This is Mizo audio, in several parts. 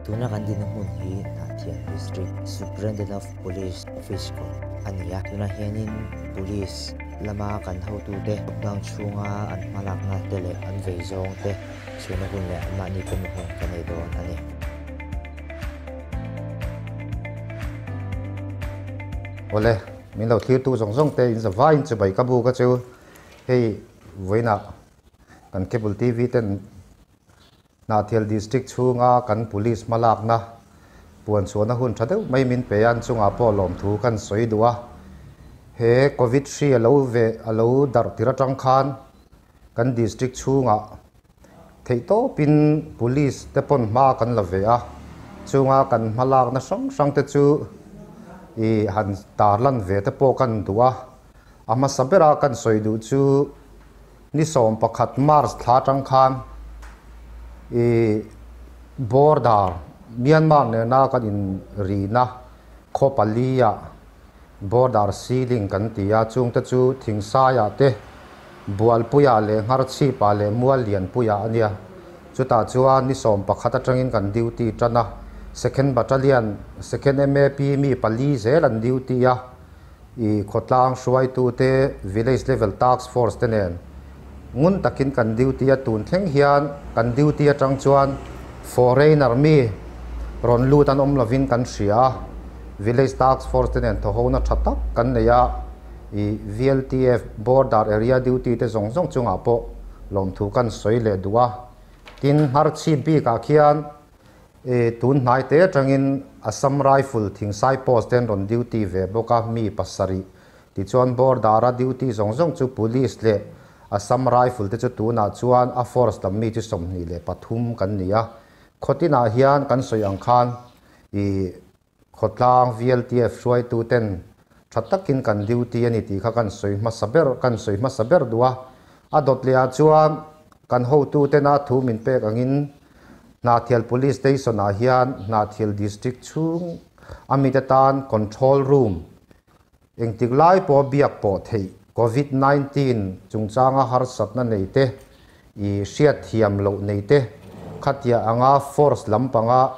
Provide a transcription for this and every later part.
Tuna kan dinna hmun hi Hnahthial District Superintendent of Police Office kawt a ni a, tunah hianin Police lama kan hotute lockdown chhunga an hmalakna te leh an vei zawng te chhuina hun leh anmahni pawimawh hun kan nei dawn a ni. Awle, min lo thlirtu zawng zawng te in zavaiin chibai ka buk a chu hei vawiinah kan Cable TV ten Hnahthial District chhunga kan Police hmalakna puanchhuahna hun tha deuh mai min pe a, an chungah pawh lawmthu kan sawi duh a. He Covid hri a lo ve a lo darh tir atang khan kan District chhungah theihtawpin Police te pawn hma kan la ve a, chunga kan hmalakna hrang hrang te chu ih han tarlan ve te pawh kan duh a. A hmasa bera kan sawi duh chu Ni 11 March thla atang khan i border Myanmar nena kan inrina khaw pali ah border ceiling kan ti a, chungte chu Thingsaiah te, Bualpuiah leh Ngharchhipah leh Muallianpuiah a nia. Chutah chuan ni 11 atangin kan duty tan a, Second Battalion, Second MAP mi pali zel an duty a. I khawtlang hruaitute Village Level Task Force te nen ngun takin kan duty a, tun thleng hian kan duty atang chuan foreigner mi rawn lut an awm lovin kan hria a, Village Task Force te nen thawhona tha tak kan nei a, i VLTF Border Area Duty te zawng zawng chungah pawh lawmthu kan sawi leh duh a, tin Ngharchhip bikah khian E, tun hnai te atangin Assam Rifle Thingsai Post te an rawn duty ve bawk a, mi pasarih. Tichuan border-a duty zawng zawng chu Police leh Assam Rifle te chu tunah chuan a force lam mi chu 23 kan ni a. Khawtinah hian kan sawi ang khan i khawtlang VLTF hruaitu ten tha takin kan duty a ni tih kha kan sawi hmasa ber kan sawi hmasa ber duh a. A dawt lehah chuan kan hotu tena thu min pek angin Hnahthial Police Station ah hian Hnahthial District chhung a mite tan Control Room engtik lai pawh biak pawh theih Covid 19 chungchanga harsatna nei te i hriatthiam loh nei te khatia anga force lampanga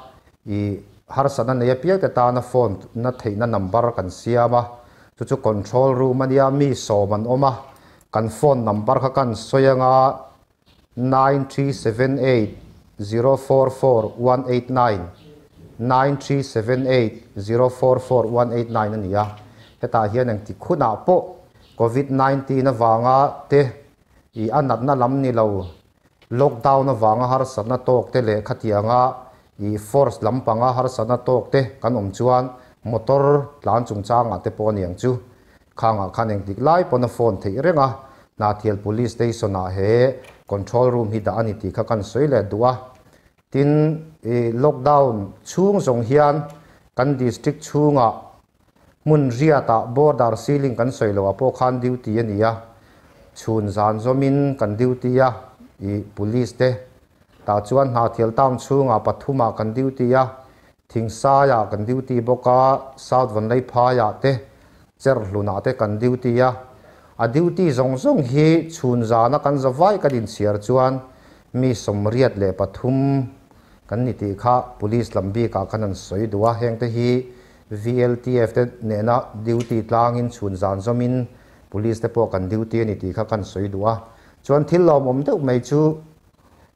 i harsatna nei apiang te tana phone na theihna number kan siam a, chu chu Control Room a nia mi sawm an awm a, kan phone number kha kan sawi anga 9378044189, 9378044189 a ni a, hetah hian engtik hunah pawh Covid 19 avanga te i a natna lam ni lo lockdown avanga harsatna tawk te leh khatianga i force lampanga harsatna tawk te kan awm chuan motor tlan chungchangah te pawh a ni ang chu. Khangah khan engtik lai pawn a phone theih reng a, Hnahthial Police Station ah he control room hi dah a ni tih kha kan sawi leh duh a. Tin, i lockdown chhung zawng hian kan district chhungah hmun riatah border ceiling kan sawi loh ah pawh khan duty a ni a, chhun zan zawmin kan duty a, i police te tah chuan Hnahthial town chhungah pathumah kan duty a, Thingsaiah kan duty bawk a, South Vanleiphaiah te, Cherhlunah te kan duty a. A duty zawng zawng hi chhun zana kan zavai kan inchhiar chuan mi 83 kan ni tih kha Police lam bikah khan an sawi duh a, hengte hi VLTF te nena duty tlangin chhun zan zawmin Police te pawh kan duty a ni tih kha kan sawi duh a. Chuan thil lawmawm deuh mai chu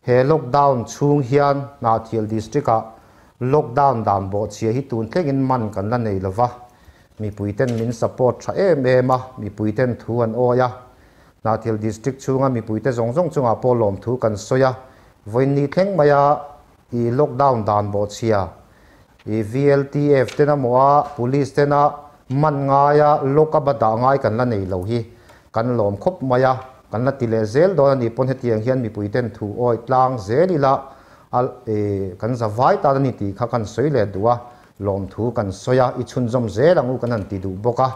He lockdown chhung hian Hnahthial District-ah lockdown dan bawhchhia hi tun thlengin man kan la nei lova, mipuiten min support tha em em a, mipuiten thu an awi a. Hnahthial District chhunga mipuite zawng zawng chungah pawh lawmthu kan sawi a, vawiin thleng maia i lockdown dan bawhchhia i VLTF tena maw a, Police tena man ngaia lock up a dah ngai kan la nei lo hi kan lawm khawp mai a, kan la ti leh zel dawn a nih pawn hetiang hian mipui ten thu awi tlang zel ila a kan za vai tan a ni tih kha kan sawi leh duh a, lawmthu kan sawi a, i chhunzawm zel ang u kan han ti duh bawk a.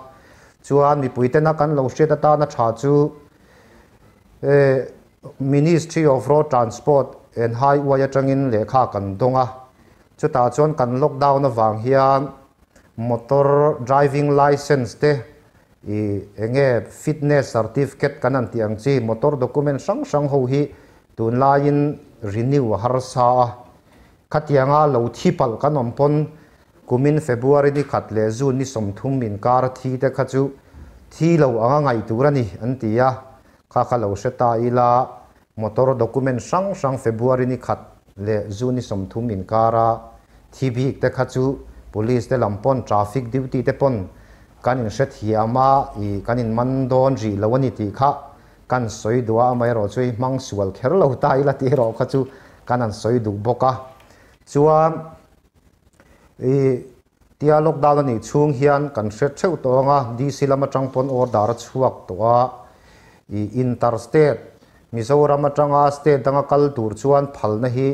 Chuan mipui tena kan lo hriat atana tha chu Ministry of Road Transport and Highway atangin lehkha kan dawng a, Chutah chuan kan lockdown avang hian motor driving licence te i enge fitness certificate kan han tih ang chi motor document hrang hrang ho hi tunlaiin renew a harsa a. Khatianga lo thi palh kan awm pawn kumin February ni khat leh June ni 30 inkar a thi te kha chu thi lo anga ngaih tur a ni an ti a. Kha kha lo hre ta ila motor document hrang hrang February ni khat leh June ni 30 inkar a thi bik te kha chu police te lam pawn traffic duty te pawn kan inhre thiam a, i kan inman dawn rih lo a ni tih kha kan sawi duh a, amaherawhchu i hmang sual kher lo ta ila tih erawh kha chu kan han sawi duh bawk a. Chuan i tia lockdown a nih chhung hian kan hre theuh tawh ang a, DC lam atang pawn order a chhuak tawh a, i inter state Mizoram atanga state danga kal tur chuan phalna hi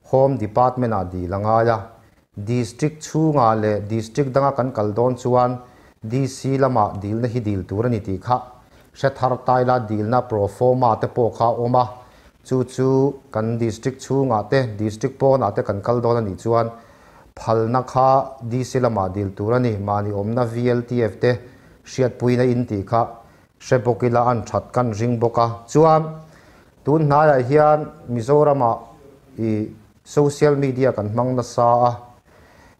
Home Department ah dil a ngai a, District chhungah leh District danga kan kal dawn chuan DC lamah dilna hi dil tur a ni tih kha hre thar taila dilna proforma te pawh kha a awm a, chu chu kan District chhungah te District pawnah te kan kal dawn a nih chuan phalna kha DC lamah dil tur a ni, mahni awmna VLTF te hriatpuina in tih kha hre bawk ila an that kan ring bawk a. Chuan tun hnaiah hian Mizoramah i Social media kan hmang nasa a,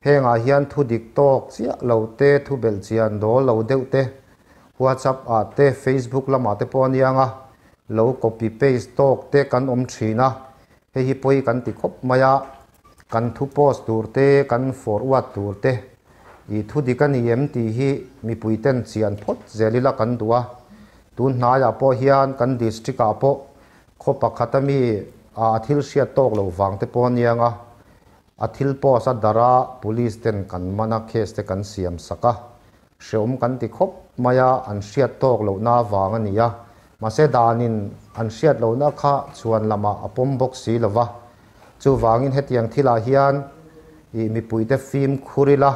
hengah hian thu dik tawk chiah lo te, thu belh chian dawl lo deuh te, WhatsApp ah te, Facebook lamah te pawh a niang a, lo copy paste tawk te kan awm thin a, hei hi pawi kan ti khawp mai a, kan thu post tur te, kan forward tur te i thu dik a ni em tih hi mipui ten chian phawt zel ila kan duh a, tun hnaiah pawh hian kan district ah pawh Khaw pakhat a mi a a thil hriat tawk loh vang te pawh a niang a, a thil post a darh a, police ten kan man a, case te kan siam sak a, hreawm kan ti khawp mai a, an hriat tawk lohna vang a ni a, mahse danin an hriat lohna kha chhuan lamah a pawm bawk si lo va, chuvangin hetiang thilah hian ih mipuite fimkhur ila,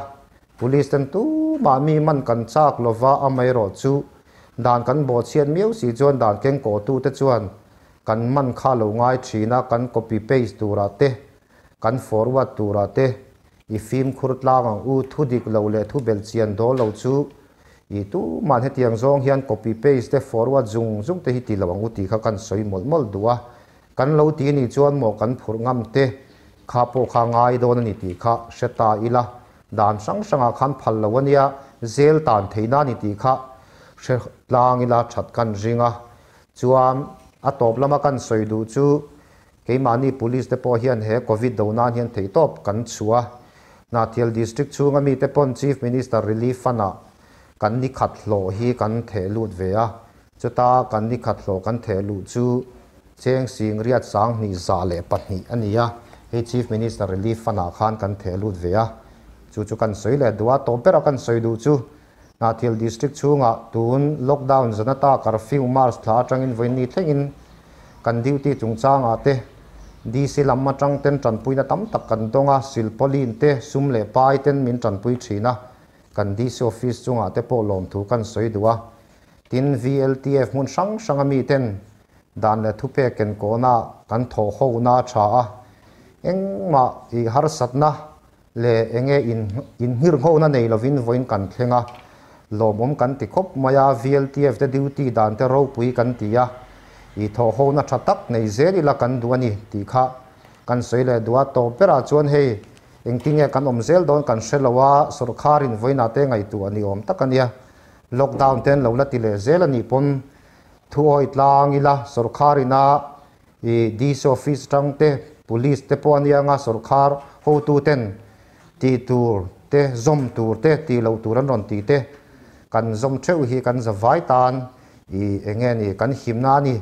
Police ten tumah mi man kan chak lova, amaherawhchu dan kan bawhchhiat miau si chuan dan kengkawhtute chuan kan man kha lo ngai thin a, kan copy paste turah te, kan forward turah te i fimkhur tlang ang u, thu dik lo leh thu belh chian dawl lo chu i tuman hetiang zawng hian copy paste te forward zung zung te hi ti lo ang u tih kha kan sawi mawlh mawlh duh a, kan lo ti nih chuan maw kan phurh ngam te kha pawh kha ngai dawn a ni tih kha hre ta ila. Dan hrang hrangah khan phal lo a nia, zel tan theihna a ni tih kha hre tlang ila that kan ring a. Chuan a tawp lama kan sawi duh chu keimahni police te pawh hian he Covid do nan hian theihtawp kan chhuah a. Hnahthial District chhunga mite pawn Chief Minister Relief Fund-ah kan ni khat hlawh hi kan theh lut ve a. Chuta kan ni khat hlawh kan theh luh chu cheng sing riat 2102 a ni a, hei Chief Minister Relief Fund-ah khan kan theh lut ve a, chu chu kan sawi leh duh a, tawp bera kan sawi duh chu Hnahthial District chhungah tun lockdown zanata curfew March thla atangin vawiin thlengin kan duty chungchangah te DC lam atang ten tanpuina tam tak kan dawng a, silpauline te sum leh pai ten min tanpui thin a, kan DC office chungah te pawh lawmthu kan sawi duh a. Tin, VLTF hmun hrang hranga miten dan leh thupek kenkawhna kan thawh hona a tha a, engmah i harsatna leh enge inngirnghona nei lovin vawiin kan thleng a, lawmawm kan ti khawp mai a, VLTF te duty dan te ropui kan ti a, i thawh hona tha tak nei zel ila kan duh a ni tih kha kan sawi leh duh a, tawp berah chuan hei engtinge kan awm zel dawn kan hre lo a, sawrkharin vawiinah te ngaihtuah ni awm tak a nia. Lockdown te an lo la ti leh zel a nih pawn thu awi tlang ila sawrkhar ina i DC office atang te police te pawh a nia anga sawrkhar hotu ten tih tur te zawm tur te tih loh tur an rawn tih te kan zawm theuh hi kan zavai tan i eng nge ni kan himna a ni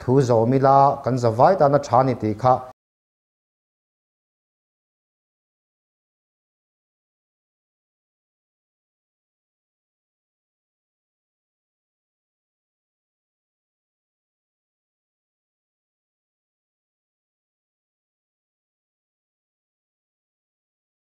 thu zawm ila kan zavai tan a tha a ni tih kha